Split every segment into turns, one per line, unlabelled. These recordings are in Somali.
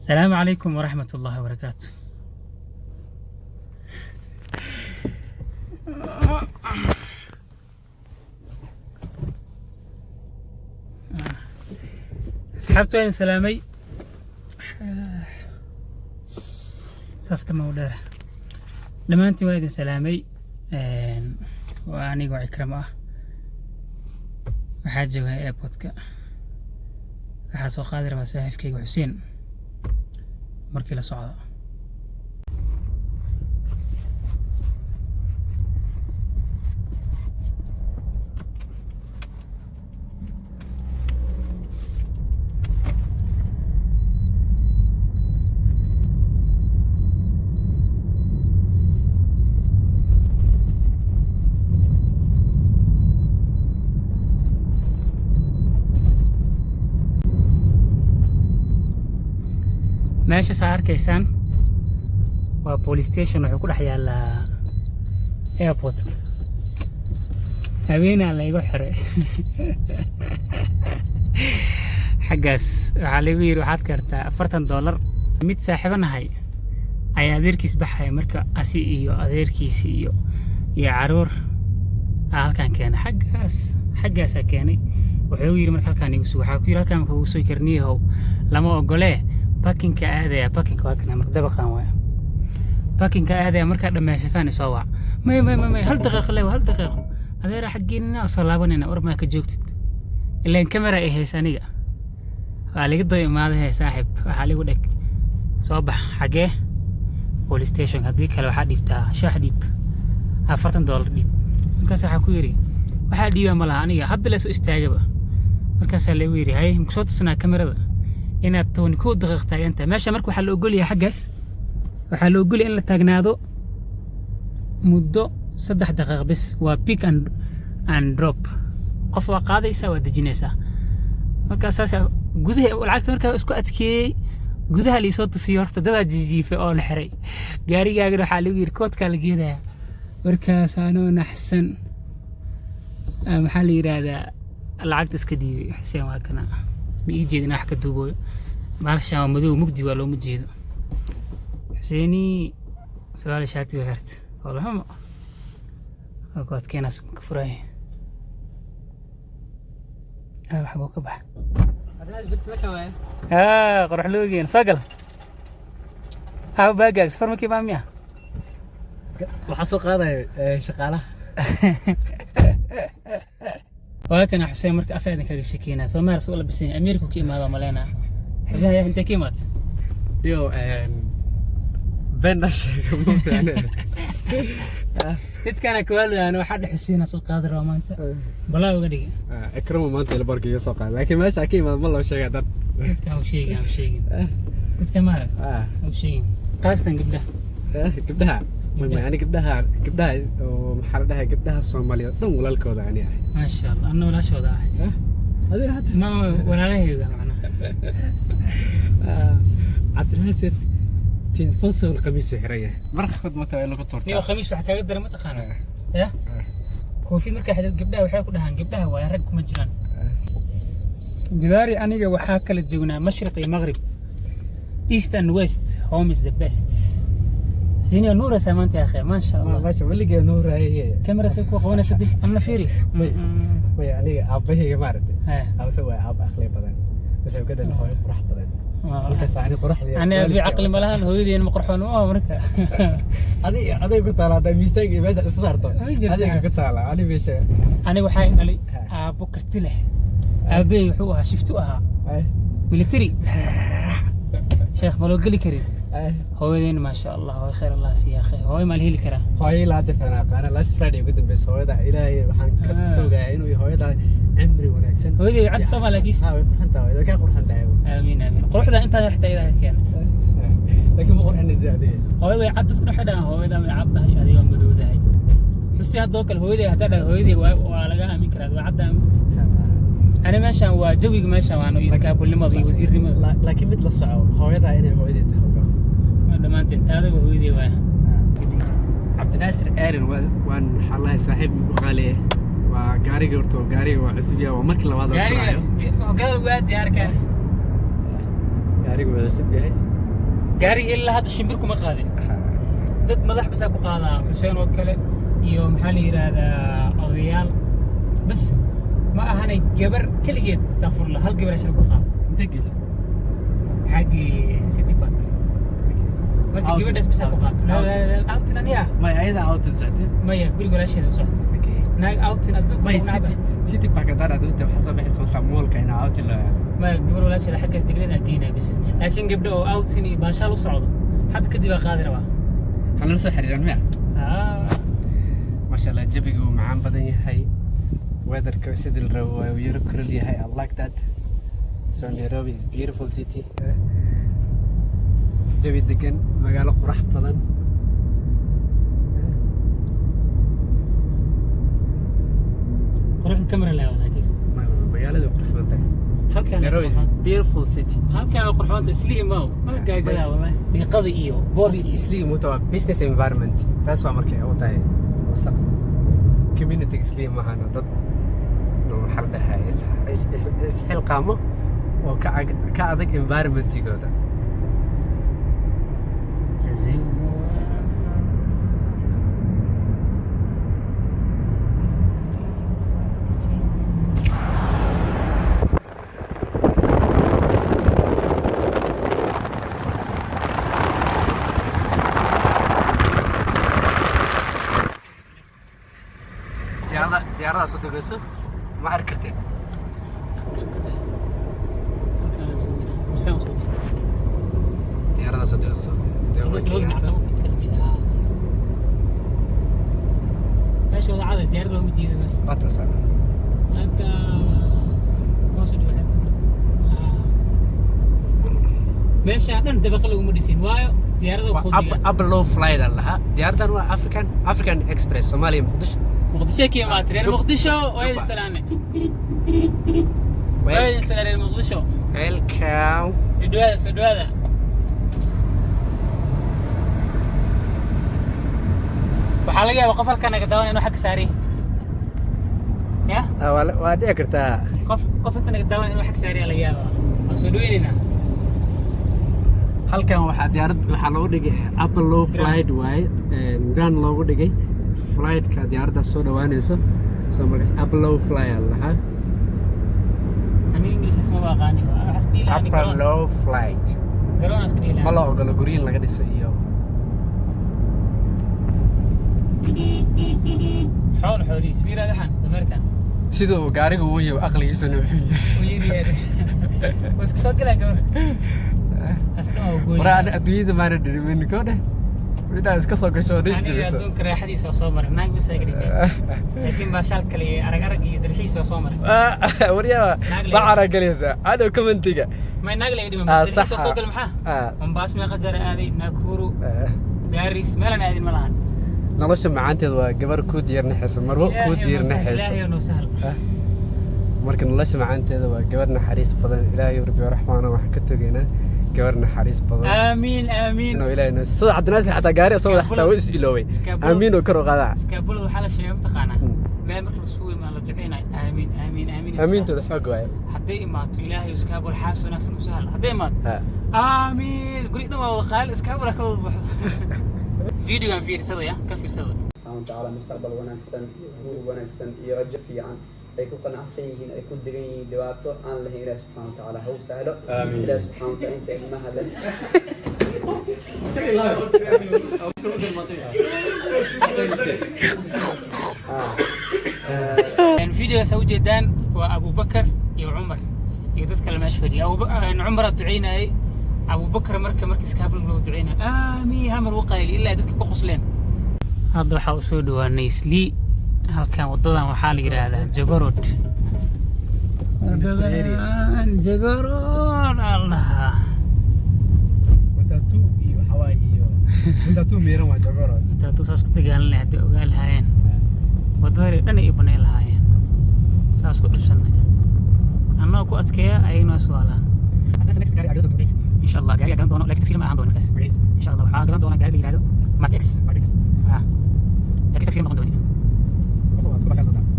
Asalaamu calaykum waraxmat ullaahi wabarakaatu. Asxaabtu, waa idin salaamay. Saas dhama u dheera. Dhammaantiin waa idin salaamay. Waa anigoo Cikram ah. Waxaa joogaa airportka. Waxaa soo qaadi rabaa saaxiibkayga Xuseen markii la socdo. Meeshaas aa arkaysaan waa police station. Wuxuu ku dhex yaalaa airportka. Haweenaa la igu xiray xaggaas. Waxaa laigu yidhi waxaad kartaa $40. Mid saaxiibo nahay ayaa adeerkiis baxaya. Marka asi iyo adeerkiisi iyo caruur aa halkaan keenay. Xaggaas, xaggaasaa keenay. Wuxuu igu yidhi marka halkaan igu sug. Waxaa ku yidhi halkaan kugu sugi karniyahow, lama ogolee. Parkingka aadaya. Parkingka waa kana. Marka dabaqan waaya parkingka aadaya. Markaad dhammaysataan isoo wac. May, may, may, may, hal daqiiqo le, hal daqiiqo adeera xaggeena soo laabanayna. War maa ka joogtid? Ilaan camera ay haysa aniga. Waa liga daba imaaday. He saaxiib, waxaa ligu dheg soo bax. Xagee? Police station. Haddii kale waxaa dhiibtaa shaax, dhiib $40 dhiib. Markaas waxaa ku yidhi waxaa dhiibaa ma laha aniga, hadda lasoo istaagaba. Markaasaa lagu yidhi hay, makusoo tusinaa kamerada inaad 11 daqiiq taagan tahay meesha. Marka waxaa la ogol yahay, xaggaas waxaa la ogol yahay in la taagnaado muddo 3 daqiiq bis. Waa pick and drop. Qof waa qaadaysaa, waa dejinaysaa. Markaa saas gudaha lacagta markaa isku adkeeyey, gudaha liisoo tusiyo. Horta dadaa jijiifay oo la xiray. Gaarigaagana waxaa lagu yidhi koodkaa la geenayaa. Markaas anoo naxsan, maxaa la yidhaahdaa, lacagta iska dhiibay. Xuseen waa kana. Ma ii jeedin wax ka duubooyo. Bahashaan waa madow, mugdi waa, looma jeedo. Xuseeni sagaal shaati bay xirta. Foolxumo waa ku adkeenaas ka furaya. Xaguu ka baxa? Qorax loogeen. Soo gal. Baagaag safar markii baa miya?
Waxaa soo qaadaya shaqaalaha.
Waa kana Xuseen. Marka asaa idin kaga sheekeynaa. Soomaaliya soo labisan yahay. Ameerika ka imaado maleynaa. Xuseen, ayaa intee ka imaad?
Yo, been sheega ma fiicne.
Dadkana kawaalugaan waxaa dhex Xuseen soo qaadi rabaa maanta. Balaa uga dhigi.
Ikramo maanta ila barka iga soo qaada, laakiin meesha ka imaad ma loo sheegay dad.
Dadka ha u sheegin, ha u sheegin. Dadka maaragt ha u sheegin, khaasatan gabdhaha.
Gabdhaha may, ani gabdhaha oo maxaa la dhahay, gabdhaha Soomaaliyeed dhan walaalkooda ani ahay.
Maasha Allah, anna walaashooda ahay.
Adiga hadda?
Ma walaalahayga macnaha.
Cabdinaasir 24/7 qamiis uu xiran yahay. Marka khidmata waa in lagu
Niyo
tuurtaa.
Khamiis wax kaaga dara, ma taqaanaa ya koofid markaa xidhad. Gabdhaha waxay ku dhahaan gabdhaha waaye, rag kuma jiraan. Bidaari aniga waxaa kala joognaa mashriq iyo maghrib, east and west. Home is the best. Xuseen nuuraysaa maanta ya akhi, maasha Allah.
Maasha weligee nuuraaye.
Kamera say ku qabanaysa dib anna fiiri.
May, aniga aabbahayga maaragtay, wuxuu waay aabba aqli badan. Wuxuu ka dhalay hooyo qurux badan. Markaas ani qoraxdii
Ani abi caqli ma lahan, hooyadeen ma qurxoon ma marka.
Adiga aday ku taala haddaa miisaanka iyo meesha isku saarto.
Ma jirto.
Adiga ku taala ani meesha.
Aniga waxaa i dhalay aabbo karti leh. Aabbahay wuxuu ahaa shiftu ahaa military, sheekh ma loo geli karin. Hooyadeen maasha Allah way, khayr Allah siiya akhi. Hooyo maa la heli karaa?
Hooyo ilaa hadda fiican aqaana. Last Friday ugu dambeysa hooyada Ilaahay waxaan ka toogayaa inuu hooyada cimri wanaagsan.
Hooyaday cad soo ma laakiin?
Ha, way qurxan tahay, way kaa qurxan tahay.
Aamiin, aamiin. Quruxda intaa yarta Ilaahay keenay.
Laakiin ma qurxin adiga.
Hooyo way cad. Dadku waxay dhahaan hooyada way cad tahay, adiga madowdahay. Xuseen haddoo kale hooyaday haddaa dhahay hooyaday waa laga aamin karaa, waa cadda aaminta. Ani meeshaan waa jawiga, meeshaan waa iyo iskaabulnimada iyo wasiirnimada.
Laakiin mid la soco, hooyadaa inay hooyaday tahay ogow.
Waa dhammaanteen taadaba hooyaday waay.
Cabdinaasir Aaron waan waxaa lahay saaxiib ugu qaali ah. Waa gaariga horta, gaariga waa cusub yahay, waa markii labaad oo
gaariga
koraayo.
Hogaal ugu aad diyaarka.
Gaariga waa cusub yahay.
Gaariga ilaa hadda shimbir kuma qaadin. Dad madax basaa ku qaadaa, Xuseen oo kale iyo maxaa la yidhaahdaa, odayaal bas ma ahanay. Gabar keligeed, astaqfurullah, hal gabar shil ku qaada.
Intee geysa?
Xaggii City Park. Marka gabadhaas basaa ku qaada outing aniga.
May, ayada outing socotay?
Maya, guriga walaasheeda u socotay. Naag outing adduunka
May
ugu nacba.
City Park haddaan aad inta waxaa soo baxaysa marka mall-ka inaa outing loo aado.
Maya, gabar walaasheeda xaggaas degneed aa geynaa bis, laakiin gabdho oo outing iyo baashaal u socdo hadda kadib aa qaadi rabaa.
Hanala soo xiriiran miya?
Ah.
Maasha Allah, jawiga wuu macaan badan yahay, weatherka sidii la rabo waa uu yaro kulul yahay. I like that. So Nairobi is beautiful city, jawi degan, magaalo qurux badan.
Quruxda camera laa wadaagaysa.
Magaalada way qurux badan tahay.
Halkaan.
Nairobi is beautiful city.
Halkaan way qurxoonta. Islii maaw ma la gaagadaa, wallahi, dhiiqada iyo boorka iyo
Islii muta waa business environment, taas waa markay u tahay wasaq. Community Islii mahana, dad no maxaa la dhahaa, isxilqaamo oo ka adag environmentigooda. Diyaaradaas soo degayso ma arki karteen.
Halkaan la soo gelaa. Misaan soo
Diyaaradaas soo degayso.
Meesha wada diyaarad loogu jiida.
Batasan.
Halkaas hoos u dhigo. Meesha dhan dabaqa laguma dhisin, waayo diyaarada soo degaan.
Up low flight aan lahaa. Diyaaradan waa African Express, Soomaaliya Muqdisho.
Muqdisho ka imaatay reer Muqdisho, waa idin salaame, waa idin salaame reer Muqdisho.
Welcome.
Soo dhawaada, soo dhawaada. Waxaa laga yaabaa qof halkan naga daawanaya inuu xagga saari ya.
Waa dhici kartaa.
Qof inta naga daawanaya inuu xag saari laga yaabaa. Waan soo dhaweynaynaa.
Halkan waxaa diyaarad waxaa loogu dhigay upper low flight waaye, ground loogu dhigay flightka diyaaradda soo dhawaanayso. So markaas upper low fly aan lahaa.
Aniga Ingiriiskaas maba aqaani. Waxaa iska dhihi lahaa
Upper
garoon.
low flight.
Garoon iska dhihi
Ma
lahaa.
loo ogolo guryin laga dhiso iyo
Xool xoolihiis fiira, waxaan dameerkan.
Siduu gaarigu uu yahay, aqligiisuna wuxuu yahay.
Uu yiri waa iska soo galaa gabar asna waa gooy.
Waraa, ani adduunyada maana dhirimin ko dheh inaa iska soo gasho oo dhan
Aniga
jabiso.
Adduunka raaxadiisa waa soo maray, naag bisa iga dhigay, laakiin baashaal kale iyo arag arag iyo dalxiis waa soo maray.
Waryaa.
Naag le-
Bacara galaysa adhow commentiga.
May, naag la iga dhiman.
Ah,
bas dalxiis
sax
waa soo
ah.
galay maxaa. Mombasa meeqa jeer aaday, Nakuru, Garis, meelaan aadin ma lahan.
Nolosha macaanteed waa gabar kuu diirnaxayso, marwo kuu
Ilaahay noo sahal,
diirnaxayso.
Ilaahay noo sahal.
Marka nolosha macaanteeda waa gabar naxariis badan. Ilaahay rabbi raxmaana waxaan ka togeynaa gabar naxariis badan.
Aamiin, aamiin.
Inuu Ilaahay noo sida Cabdinaasir xataa gaari asagoo xataa wuu is iloobay. Aamiin oo kor u qaadaa.
Iskaabulada waxaa la sheegay, mataqaanaa, meel marka laisugu imaan la duceynayo, aamiin, aamiin, aamiin.
Aamiintooda xoog waaye.
Hadday imaato, Ilaahay iskaabul xaas wanaagsan u sahal, hadday imaato, aamiin, guri dhan waa wada qaali, iskaabula ka wada baxdo. Videogan fiirsadaya, ka fiirsada.
Subxaana watacaala mustaqbal wanaagsan iyo guur wanaagsan iyo rajo fiican ay ku qanacsan yihiin, ay ku degan yihiin, dhibaato aan lahayn, Ilaah subxaana watacaala ha u sahlo. Ilaah subxaana watacaala inta ilmaha leh.
Videogaas ujeedaan waa Abubakar iyo Cumar iyo dad kale meesha fadhiya. Cumar duceynayay Abubakar marka iskaabul loo duceynaya, aamiin hamar u qayli ilaa dadka ku qosleen. Hadda waxaa usoo dhawaanay Islii. Halkan wadadan waxaa la yidhaahdaa Jogoo Road. Wadadan Jogoo Road allah.
Matatu iyo waxaa waaye iyo matatu miiran waa Jogoo Road.
Taatu saas ku dagaalanay, hadday ogaan lahaayeen wadadani dhan ay banayn lahaayeen. Saas ku dhibsanay annagoo ku adkeeya, ayagana waa su'aalaan. Insha Allah gaariga gadan doono, laakiin taxi ma ahaan doono markaas. Insha Allah waxaa gadan doona gaari la yidhahdo Mark X. Ah, laakiin taxi ma noqon dooni.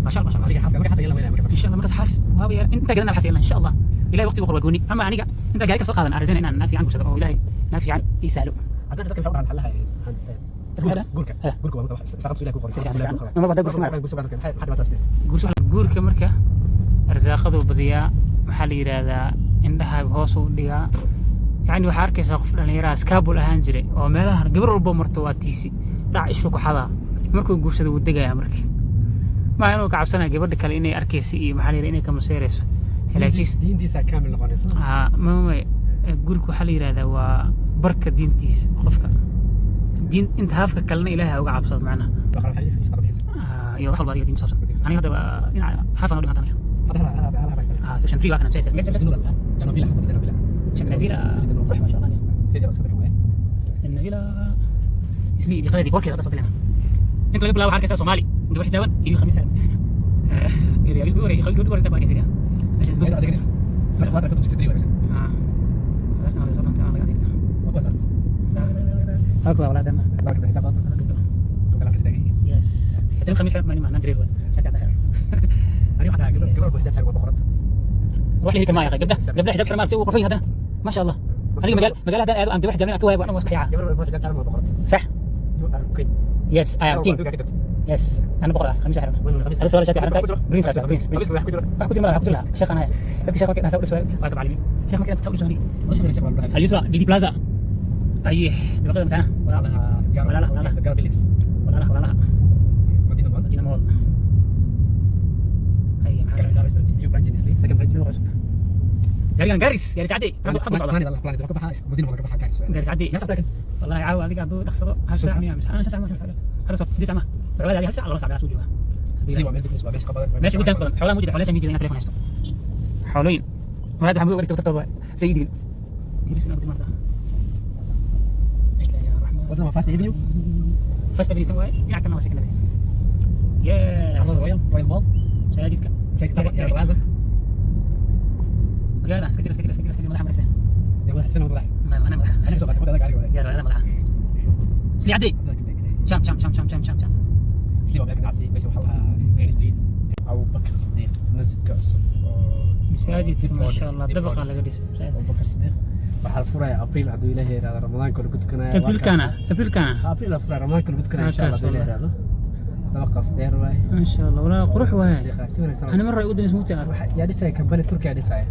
Masha Allah, masha Allah. Insha Allah markaas xaas waaba yar inta gadan xaas yeelna insha Allah. Ilahay waqtigu qor waa gooni, ama aniga inta gaari ka soo qaadan aan rajaynaa inaan naag fiican guursado oo Ilahay Naag fiican ii sahlo.
Hadda dadka waxay u dhahaan xalaha.
Isku xidhan?
Guurka.
Eh.
Guurka waa saaqad Ilaah ku qoray.
Si fiican, si fiican. Mar walba haddaa guurso.
Guurso dadka maxay dhibaataas?
Guurso. Guurka marka arsaaqaduu badiyaa, maxaa la yidhaahdaa, indhahaaga hoos u dhigaa. Yacni waxaa arkaysaa qof dhallinyaraha iskaabul ahaan jiray oo meelaha gabar walbo marto waa tiisi dhac ishu ku xadaa. Markuu guursado wuu degayaa. Marka maa inuu ka cabsanaya gabadha kale inay arkaysa iyo, maxaa la yidhahdaa, inay ka maseerayso, laakiin
Diintiisa kaamil noqonayso.
Haa, ma guurka waxaa la yidhahdaa waa barka diintiisa qofka, diin inta haafka kalena Ilaahay ha uga cabsado macnaha.
Baqal xadiis isku qabixin.
Ah, iyo wax walba adiga diin ku saabsan. Aniga hadda waa dhinaca xaafan u dhimanta aniga. Ah, section 3 waa kana masaajidkaas.
Janno Villa, Janno Villa.
Janno Villa qurux, ma sha Allah.
Sidii iska bixin waay.
Janno Villa Isli liqadii korkeeda hadda soo galena. Inta laga bilaabo waxaa arkaysaa Soomaali gabar xijaaban iyo khamiis xiran. Yiri wiilka ugu horeeyay, gabadha ugu horeysa baa arkaysaa meesha isku.
Meesha waa 63 waay.
Ah, 30 laga dhigtaa.
Waa kuwaas.
Halka waa walaadana.
Laba gabdho xijaab
Gabdho.
Gabdho halkaas taagan yihiin.
Yes, xijaab khamiis xiran ma naan jiray shaka xiran.
Ani waxaan dhahaa gabdho gabdho xijaab xiran waa boqorad.
Wax lihi kama yahay gabdha xijaab xiran ma si uu qurxoon yahay haddana, ma sha Allah. Aniga magaal haddaan aado aan gabar xijaabin aan ka waayo, waan wasxiyaa.
Gabdho walba xijaab xiran waa boqorad.
Sax.
You are queen.
Yes, I am king. Yes, أنا بقرأ خميس xiran. هذا سؤال شاتي xiran prince prince prince.
Wax ku jiro.
Wax ku jiro malaha, wax ku jiro lahaa. Sheekh anaya dadka sheekh markay dhahsaa u dhisay waa ka macallimiin sheekh markay dhahsaa u dhisay Al Yusra DD Plaza aye dabaqada matana walaalaha walaalaha walaalaha.
Gaar buildings.
Walaalaha walaalaha.
Madina Mall.
Madina Mall ay maxaa.
Gaar restaurant, new branch in Isli, second branch.
Cusub gaarigan Gaaris, Gaaris cadde hadda socda.
Plan plan ka baxa Madina Mall ka baxa Gaaris.
Gaaris cadde.
Meesha taagan.
والله caawa adiga hadduu dhaqsado hal saac miya mise shan saac ma hal saac 8 saac ma wuxuu leeyahay hal saac 2 saac meelahaas uu joogaa.
Isli waa meel business, waa meesha ka badan.
Meesha ugu taanka badan xoolaha mujida xoolaha mujida inaad telefoon haysto xoolooyin walaad waxaan uga dhigtay tartooda sayidin hiris inaad timaarta ya raxmaan.
Wadada waa First Avenue.
First Avenue tan waaye, dhinaca kalena waa Second Avenue, yes.
Royal Royal Mall.
Masaajidka.
Masaajidka Plaza.
Magaalada iska jira, iska jira, iska jira, iska jira. Madaxa maraysa.
Ya madax xisana madax.
Ana madaxa.
Aniga soo qaatay wadada gaariga waday.
Gaar ana madaxa Isli cadde jam jam jam jam jam jam jam.
Isli waa meel ganacsi, meesha waxaa lahaa Main Street. Abu Bakr Sidiiq, masjidka cusub oo
Masaajidka, ma sha Allah.
Dib loo
Dabaqa
dhisay.
Laga dhisay masaajidka.
Abu Bakr Sidiiq waxaa la furaya April hadduu Ilaahay yiraahdo, Ramadaanka lagu tukanaya.
Aprilkana, Aprilkana.
April la furaya, Ramadaanka lagu tukanaya insha Allah hadduu Ilaahay yiraahdo. Dabaqaas dheer waay.
Ma sha Allah, walaa qurux waaye.
Sidiiqa, si wanaagsan.
Ana mar ugu dambeysay mugti arko.
Yaa dhisaya? Company Turkiya dhisaya.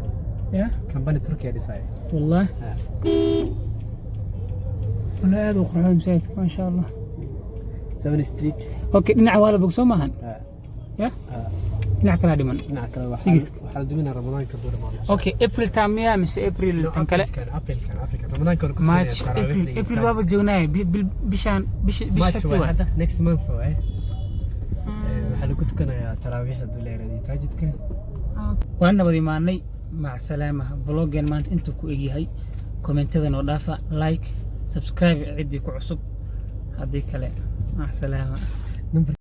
Ya.
Company Turkiya dhisaya.
والله.
Ha.
Walaa aad u qurxoon masaajidka, ma sha Allah.
7 Street.
Okay, dhinaca waa la bogso maahan?
Ha.
Ya.
Ha.
Dhinaca kalaa dhiman.
Dhinaca kale waxaa
Six.
Waxaa la duminaa Ramadaanka duu dhamaado.
Okay, April taa miya mise April tan kale?
Aprilkan, Aprilkan, Aprilkan Ramadaanka lagu tukanaya.
March, April, April waaba joognaay bishaan
March
bisha
waay
waay.
Hadda next month waay. Waxaa lagu tukanayaa taraawiixda duleerada iyo taajidka.
Waan nabad imaanay, mac salaama. Vloggen maanta intuu ku egyahay. Commentada noo dhaafa, like, subscribe ciddii ku cusub, haddii kale mac salaama.
Number.